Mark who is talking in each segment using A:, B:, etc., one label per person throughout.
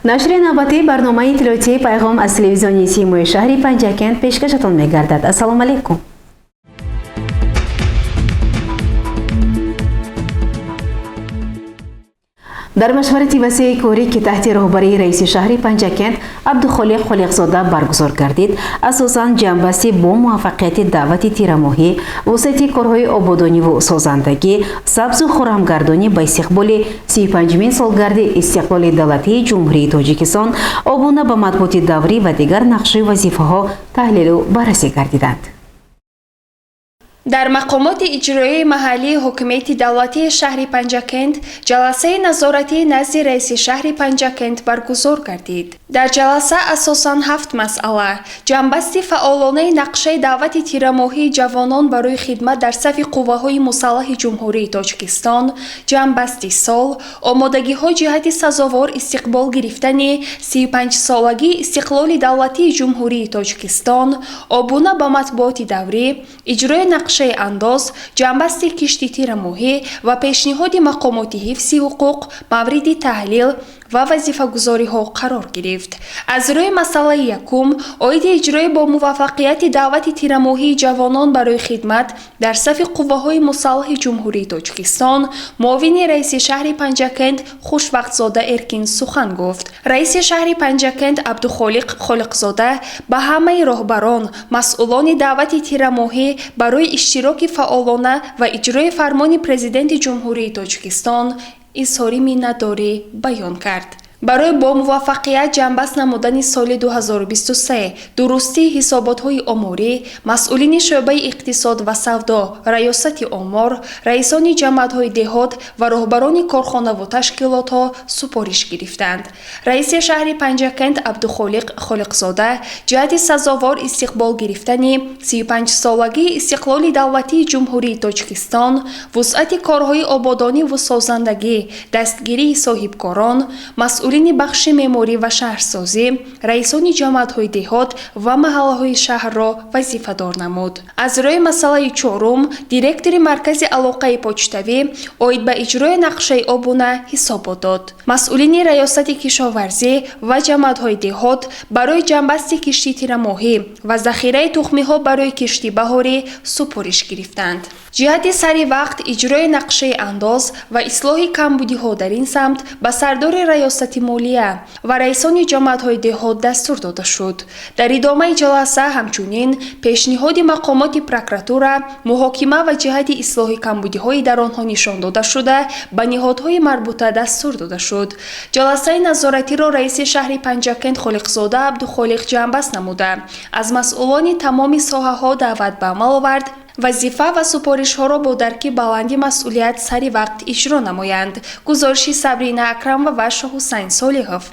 A: Нашри навбатии барномаи иттилоотии «Пайғом» аз телевизиони Симои шаҳри Панҷакент пешкашатон мегардад. Ассалому алайкум. Дар машварати васеи корӣ, ки таҳти роҳбарии раиси шаҳри Панҷакент Абдухолиқ Холиқзода баргузор гардид, асосан ҷамъбасти бо муваффақияти даъвати тирамоҳӣ, вусъати корҳои ободониву созандагӣ, сабзу хуррамгардонӣ ба истиқболи 35-мин солгарди истиқлоли давлатии Ҷумҳурии Тоҷикистон, обуна ба матбуоти даврӣ ва дигар нақшию вазифаҳо таҳлилу баррасӣ гардиданд.
B: Дар мақомоти иҷроияи маҳаллии ҳокимияти давлатии шаҳри Панҷакент ҷаласаи назоратӣ назди раиси шаҳри Панҷакент баргузор гардид. Дар ҷаласа асосан ҳафт масъала: ҷамъбасти фаъолонаи нақшаи даъвати тирамоҳии ҷавонон барои хидмат дар сафи қувваҳои мусаллаҳи Ҷумҳурии Тоҷикистон, ҷамъбасти сол, омодагиҳо ҷиҳати сазовор истиқбол гирифтани 35-солагии истиқлоли давлатии Ҷумҳурии Тоҷикистон, обуна ба матбуоти даврӣ, иҷрои нақшаи андоз, ҷамъбасти кишти тирамоҳӣ ва пешниҳоди мақомоти ҳифзи ҳуқуқ мавриди таҳлил ва вазифагузориҳо қарор гирифт. Аз рӯи масъалаи якум, оиди иҷрои бо муваффақияти даъвати тирамоҳии ҷавонон барои хидмат дар сафи қувваҳои мусаллаҳи Ҷумҳурии Тоҷикистон, муовини раиси шаҳри Панҷакент Хушвақтзода Эркин сухан гуфт. Раиси шаҳри Панҷакент Абдухолиқ Холиқзода ба ҳамаи роҳбарон, масъулони даъвати тирамоҳӣ барои иштироки фаъолона ва иҷрои фармони Президенти Ҷумҳурии Тоҷикистон изҳори миннатдорӣ баён кард. Барои бо муваффақият ҷамъбаст намудани соли 2023, дурустии ҳисоботҳои оморӣ, масъулини шӯъбаи иқтисод ва савдо, раёсати омор, раисони ҷамъиятҳои деҳот ва роҳбарони корхонаву ташкилотҳо супориш гирифтанд. Раиси шаҳри Панҷакент Абдухолиқ Холиқзода ҷиҳати сазовор истиқбол гирифтани 35-солагии истиқлоли давлатии Ҷумҳурии Тоҷикистон, вусъати корҳои ободониву созандагӣ, дастгирии соҳибкорон, масъулини бахши меъморӣ ва шаҳрсозӣ, раисони ҷамоатҳои деҳот ва маҳаллаҳои шаҳрро вазифадор намуд. Аз рӯи масъалаи чорум, директори маркази алоқаи почтавӣ оид ба иҷрои нақшаи обуна ҳисобот дод. Масъулини раёсати кишоварзӣ ва ҷамоатҳои деҳот барои ҷамъбасти кишти тирамоҳӣ ва захираи тухмиҳо барои кишти баҳорӣ супориш гирифтанд. Ҷиҳати сари вақт иҷрои нақшаи андоз ва ислоҳи камбудиҳо дар ин самт ба сардори раёсати молия ва раисони ҷамоатҳои деҳот дастур дода шуд. Дар идомаи ҷаласа ҳамчунин пешниҳоди мақомоти прокуратура муҳокима ва ҷиҳати ислоҳи камбудиҳои дар онҳо нишон дода шуда ба ниҳодҳои марбута дастур дода шуд. Ҷаласаи назоратиро раиси шаҳри Панҷакент Холиқзода Абдухолиқ ҷамъбаст намуда, аз масъулони тамоми соҳаҳо даъват ба амал овард вазифа ва супоришҳоро бо дарки баланди масъулият сари вақт иҷро намоянд. Гузориши Сабрина Акрамова ва Шоҳҳусайн Солиҳов.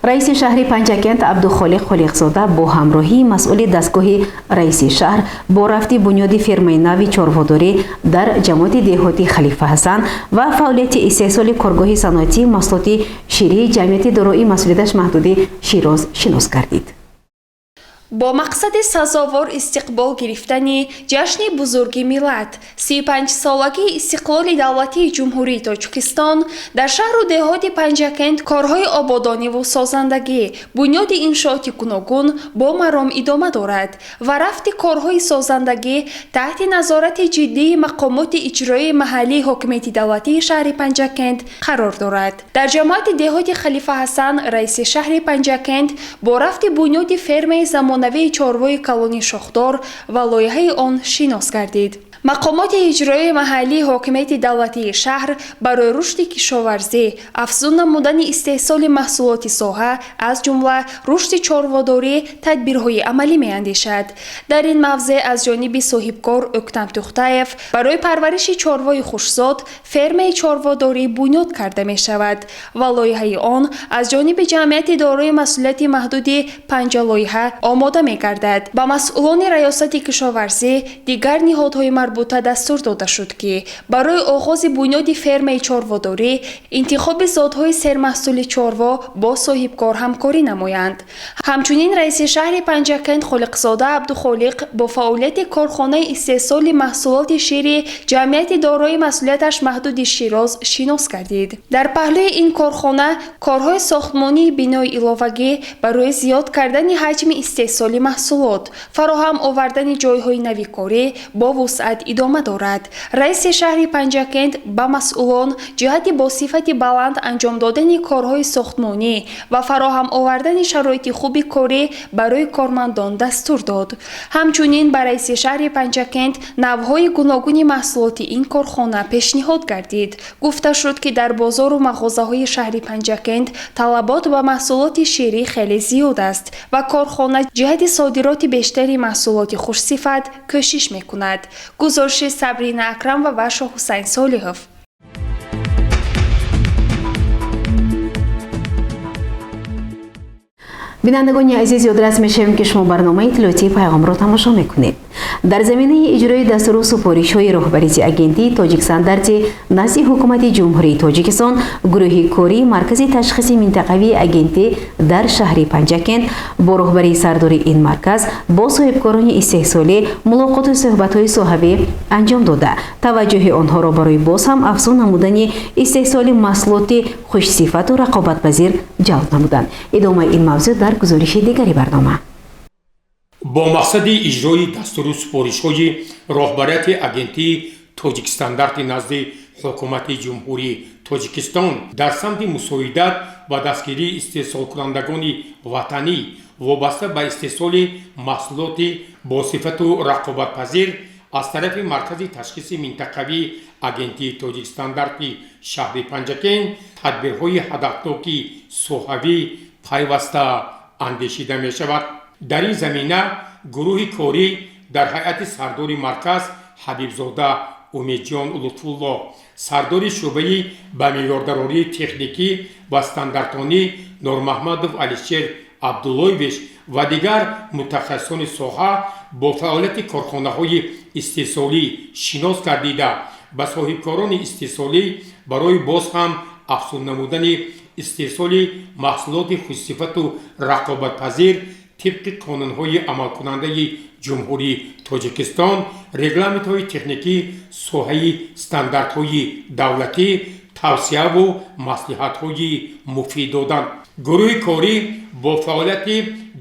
A: Раиси шаҳри Панҷакент Абдухолиқ Холиқзода бо ҳамроҳии масъули дастгоҳи раиси шаҳр бо рафти бунёди фермаи нави чорводорӣ дар ҷамоати деҳоти Халифа Ҳасан ва фаъолияти истеҳсоли коргоҳи саноатии маҳсулоти ширии ҷамъияти дорои масъулияташ маҳдуди «Широз» шинос гардид.
B: Бо мақсади сазовор истиқбол гирифтани ҷашни бузурги миллат, 35-солагии истиқлоли давлатии Ҷумҳурии Тоҷикистон, дар шаҳру деҳоти Панҷакент корҳои ободониву созандагӣ, бунёди иншооти гуногун бо маром идома дорад ва рафти корҳои созандагӣ таҳти назорати ҷиддии мақомоти иҷроии маҳаллии ҳокимияти давлатии шаҳри Панҷакент қарор дорад. Дар ҷамоати деҳоти Халифа Ҳасан раиси шаҳри Панҷакент бо рафти бунёди фермаи замонавии чорвои калони шохдор ва лоиҳаи он шинос гардид. Мақомоти иҷроии маҳаллии ҳокимияти давлатии шаҳр барои рушди кишоварзӣ, афзун намудани истеҳсоли маҳсулоти соҳа, аз ҷумла рушди чорводорӣ, тадбирҳои амалӣ меандешад. Дар ин мавзеъ аз ҷониби соҳибкор Ӯктам Тухтаев барои парвариши чорвои хушзод фермаи чорводорӣ бунёд карда мешавад ва лоиҳаи он аз ҷониби ҷамъияти дорои масъулияти маҳдуди «Панҷалоиҳа» омода мегардад. Ба масъулони раёсати кишоварзӣ, дигар ниҳодҳои марбута марбута дастур дода шуд, ки барои оғози бунёди фермаи чорводорӣ, интихоби зотҳои сермаҳсули чорво бо соҳибкор ҳамкорӣ намоянд. Ҳамчунин раиси шаҳри Панҷакент Холиқзода Абдухолиқ бо фаъолияти корхонаи истеҳсоли маҳсулоти шири ҷамъияти дорои масъулияташ маҳдуди Широз шинос гардид. Дар паҳлӯи ин корхона корҳои сохтмонии бинои иловагӣ барои зиёд кардани ҳаҷми истеҳсоли маҳсулот, фароҳам овардани ҷойҳои нави корӣ бо вусъат идома дорад. Раиси шаҳри Панҷакент ба масъулон ҷиҳати бо сифати баланд анҷом додани корҳои сохтмонӣ ва фароҳам овардани шароити хуби корӣ барои кормандон дастур дод. Ҳамчунин ба раиси шаҳри Панҷакент навъҳои гуногуни маҳсулоти ин корхона пешниҳод гардид. Гуфта шуд, ки дар бозору мағозаҳои шаҳри Панҷакент талабот ба маҳсулоти ширӣ хеле зиёд аст ва корхона ҷиҳати содироти бештари маҳсулоти хушсифат кӯшиш мекунад. Гузориши Сабрина Акрамова ва Шоҳҳусайн Солиҳов.
A: Бинандагони азиз, ёдрас мешавем, ки шумо барномаи иттилоотии Пайғомро тамошо мекунед. Дар заминаи иҷрои дастуру супоришҳои роҳбарияти Агентии Тоҷикстандарти назди Ҳукумати Ҷумҳурии Тоҷикистон, гурӯҳи кории Маркази ташхиси минтақавии агентӣ дар шаҳри Панҷакент бо роҳбарии сардори ин марказ бо соҳибкорони истеҳсолӣ мулоқоту суҳбатҳои соҳавӣ анҷом дода, таваҷҷӯҳи онҳоро барои боз ҳам афзун намудани истеҳсоли маҳсулоти хушсифату рақобатпазир ҷалб намуданд. Идомаи ин мавзӯъ дар гузориши дигари барнома.
C: Бо мақсади иҷрои дастуру супоришҳои роҳбарияти Агентии Тоҷикстандарти назди Ҳукумати Ҷумҳурии Тоҷикистон дар самти мусоидат ва дастгирии истеҳсолкунандагони ватанӣ вобаста ба истеҳсоли маҳсулоти босифату рақобатпазир, аз тарафи Маркази ташхиси минтақавии Агентии Тоҷикстандарти шаҳри Панҷакент тадбирҳои ҳадафноки соҳавӣ пайваста андешида мешавад. Дар ин замина гурӯҳи корӣ дар ҳайати сардори марказ Ҳабибзода Умедҷон Лутфулло, сардори шӯъбаи ба меъёрдарории техникӣ ва стандартонӣ Нормаҳмадов Алишер Абдуллоевич ва дигар мутахассисони соҳа бо фаъолияти корхонаҳои истеҳсолӣ шинос гардида, ба соҳибкорони истеҳсолӣ барои боз ҳам афзун намудани истеҳсоли маҳсулоти хушсифату рақобатпазир тибқи қонунҳои амалкунандаи Ҷумҳурии Тоҷикистон, регламентҳои техникӣ, соҳаи стандартҳои давлатӣ тавсияву маслиҳатҳои муфид доданд. Гурӯҳи корӣ бо фаъолияти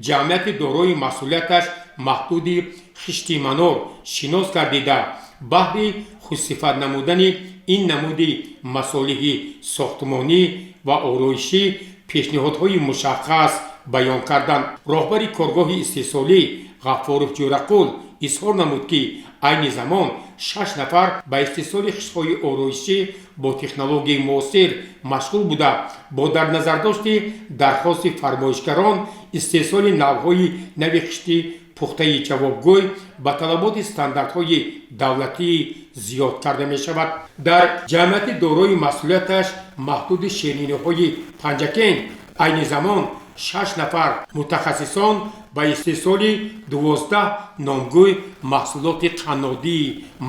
C: ҷамъияти дорои масъулияташ маҳдуди Хишти Манор шинос гардида, баҳри хушсифат намудани ин намуди масолиҳи сохтмонӣ ва ороишӣ пешниҳодҳои мушаххас баён карданд. Роҳбари коргоҳи истеҳсолӣ Ғаффоров Ҷӯрақул изҳор намуд, ки айни замон 6 нафар ба истеҳсоли хиштҳои ороишӣ бо технологияи муосир машғул буда, бо дар назардошти дархости фармоишгарон истеҳсоли навъҳои нави хишти пухтаи ҷавобгӯй ба талаботи стандартҳои давлатӣ зиёд карда мешавад. Дар ҷамъияти дорои масъулияташ маҳдуди шириниҳои Панҷакент айни замон 6 нафар мутахассисон ба истеҳсоли 12 номгӯй маҳсулоти қаннодӣ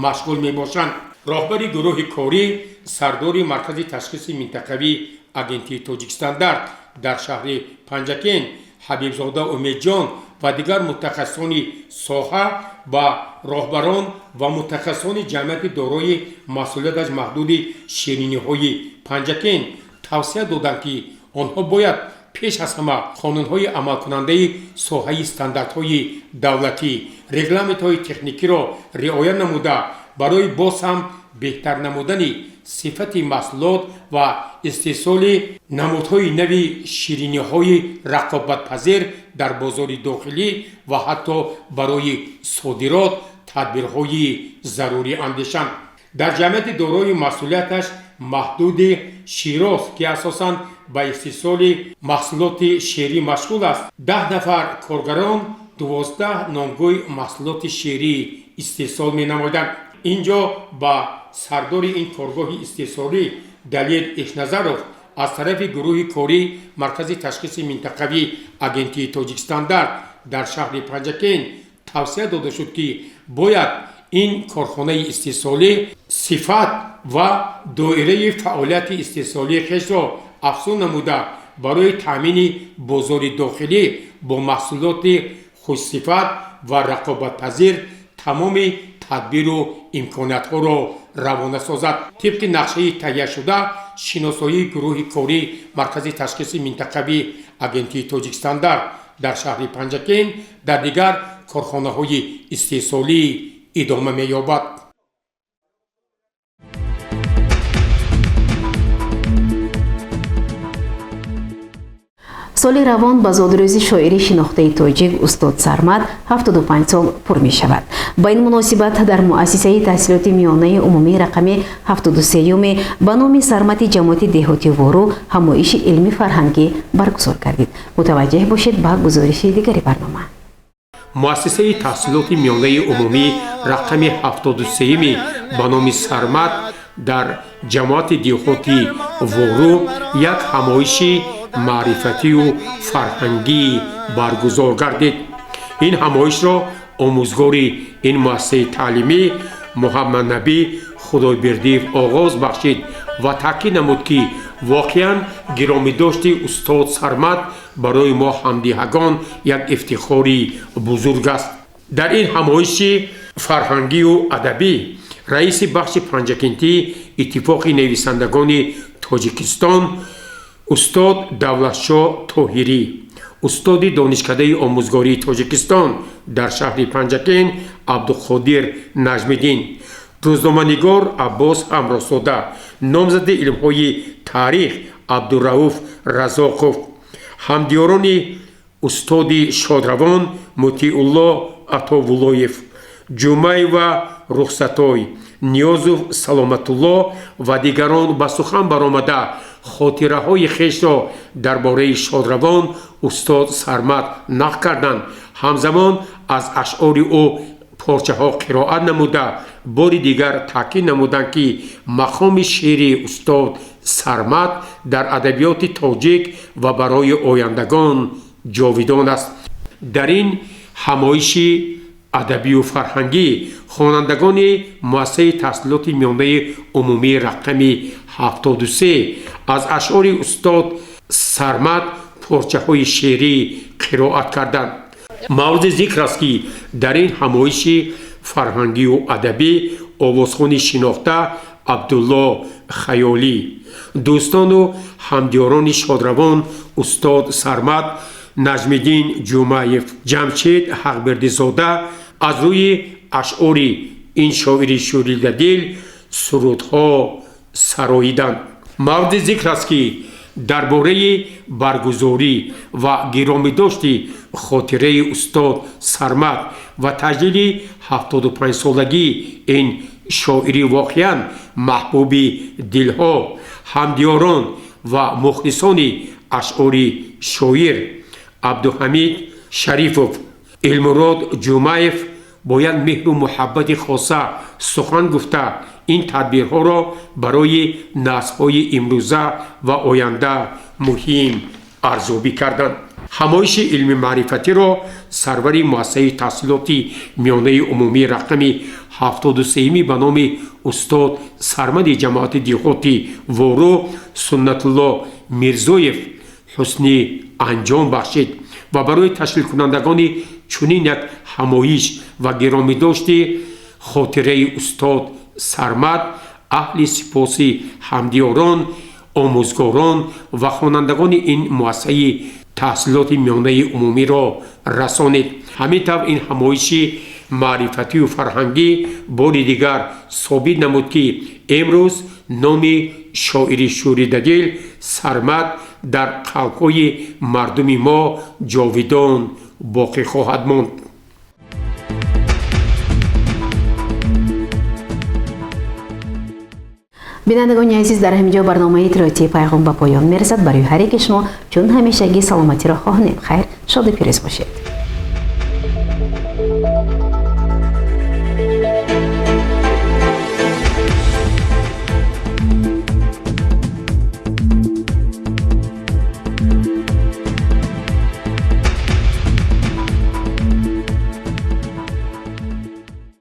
C: машғул мебошанд. Роҳбари гурӯҳи корӣ, сардори Маркази ташхиси минтақавии Агентии Тоҷикстандарт дар шаҳри Панҷакент Ҳабибзода Умедҷон ва дигар мутахассисони соҳа ба роҳбарон ва мутахассисони ҷамъияти дорои масъулияташ маҳдуди шириниҳои Панҷакент тавсия доданд, ки онҳо бояд пеш аз ҳама қонунҳои амалкунандаи соҳаи стандартҳои давлатӣ, регламентҳои техникиро риоя намуда, барои боз ҳам беҳтар намудани сифати маҳсулот ва истеҳсоли намудҳои нави шириниҳои рақобатпазир дар бозори дохилӣ ва ҳатто барои содирот тадбирҳои зарурӣ андешанд. Дар ҷамъияти дорои масъулияташ маҳдуди Широз, ки асосан ба истеҳсоли маҳсулоти ширӣ машғул аст, 10 нафар коргарон 12 номгӯй маҳсулоти ширӣ истеҳсол менамоянд. Ин ҷо ба сардори ин коргоҳи истеҳсолӣ Далер Эшназаров аз тарафи гурӯҳи корӣ Маркази ташхиси минтақавии Агентии Тоҷикстандарт дар шаҳри Панҷакент тавсия дода шуд, ки бояд Ин корхонаи истеҳсолӣ сифат ва доираи фаъолияти истеҳсолии хешро афзун намуда, барои таъмини бозори дохилӣ бо маҳсулоти хушсифат ва рақобатпазир тамоми тадбиру имкониятҳоро равона созад. Тибқи нақшаи таҳияшуда, шиносоии гурӯҳи корӣ Маркази ташхиси минтақавии Агентии Тоҷикстандарт дар шаҳри Панҷакент дар дигар корхонаҳои истеҳсолӣ идома меёбад.
A: Соли равон ба зодрӯзи шоири шинохтаи тоҷик устод Сармад 75 сол пур мешавад. Ба ин муносибат дар муассисаи таҳсилоти миёнаи умумии рақами 73-юми ба номи Сармади ҷамоати деҳоти Вору ҳамоиши илми фарҳангӣ баргузор гардид. Мутаваҷҷеҳ бошед ба гузориши дигари барнома.
C: Муассисаи таҳсилоти миёнаи умумӣ рақами 73-юми ба номи Сармад дар ҷамоати деҳоти Вору як ҳамоиши маърифатию фарҳангӣ баргузор гардид. Ин ҳамоишро омӯзгори ин муассисаи таълимӣ Муҳаммаднабӣ Худойбердиев оғоз бахшид ва таъкид намуд, ки воқеан гиромидошти устод Сармад барои мо ҳамдиҳагон як ифтихори бузург аст. Дар ин ҳамоиши фарҳангию адабӣ раиси бахши Панҷакентӣ Иттифоқи нависандагони Тоҷикистон устод Давлатшоҳ Тоҳирӣ, устоди Донишкадаи омӯзгории Тоҷикистон дар шаҳри Панҷакент Абдуқодир Наҷмиддин, рӯзноманигор Аббос Ҳамроҳзода, номзади илмҳои таърих Абдурауф Разоқов, ҳамдиёрони устоди шодравон Мутиулло Атовуллоев, Ҷумаева Рухсатой, Ниёзов Саломатулло ва дигарон ба сухан баромада хотираҳои хешро дар бораи шодравон устод Сармад нақл карданд. Ҳамзамон аз ашъори ӯ порчаҳо қироат намуда, бори дигар таъкид намуданд, ки мақоми шеъри устод Сармад дар адабиёти тоҷик ва барои ояндагон ҷовидон аст. Дар ин ҳамоиши адабию фарҳангӣ хонандагони муассисаи таҳсилоти миёнаи умумии рақами 73 аз ашъори устод Сармад порчаҳои шеърӣ қироат карданд. Мавриди зикр аст, ки дар ин ҳамоиши фарҳангию адабӣ овозхони шинохта Абдулло Хаёлӣ, дӯстону ҳамдиёрони шодравон устод Сармад Наҷмиддин Ҷумаев, Ҷамшед Ҳақбердизода аз рӯи ашъори ин шоири шӯридадил сурудҳо сароиданд. Мавриди зикр аст, ки дар бораи баргузорӣ ва гиромидошти хотираи устод Сармад ва таҷлили 75-солагии ин шоири воқеан маҳбуби дилҳо, ҳамдиёрон ва мухлисони ашъори шоир Абдуҳамид Шарифов, Илмурод Ҷумаев бо як меҳру муҳаббати хоса сухан гуфта, ин тадбирҳоро барои наслҳои имрӯза ва оянда муҳим арзёбӣ карданд. Ҳамоиши илми маърифатиро сарвари муассисаи таҳсилоти миёнаи умумии рақами 73-ми ба номи устод Сармади ҷамоати деҳоти Вору Суннатулло Мирзоев ҳусни анҷом бахшид ва барои ташкилкунандагони чунин як ҳамоиш ва гиромидошти хотираи устод Сармад аҳли сипоси ҳамдиёрон, омӯзгорон ва хонандагони ин муассисаи таҳсилоти миёнаи умумиро расонид. Ҳамин тавр ин ҳамоиши маърифатию фарҳангӣ бори дигар собит намуд, ки имрӯз номи шоири шӯридадил Сармад дар қалбҳои мардуми мо ҷовидон боқӣ хоҳад монд.
A: Бинандагони азиз, дар ҳамин ҷо барномаи иттилоотии Пайғом ба поён мерасад. Барои ҳар яке шумо чун ҳамешагӣ саломатиро хоҳонем. Хайр, шоду пирӯз бошед.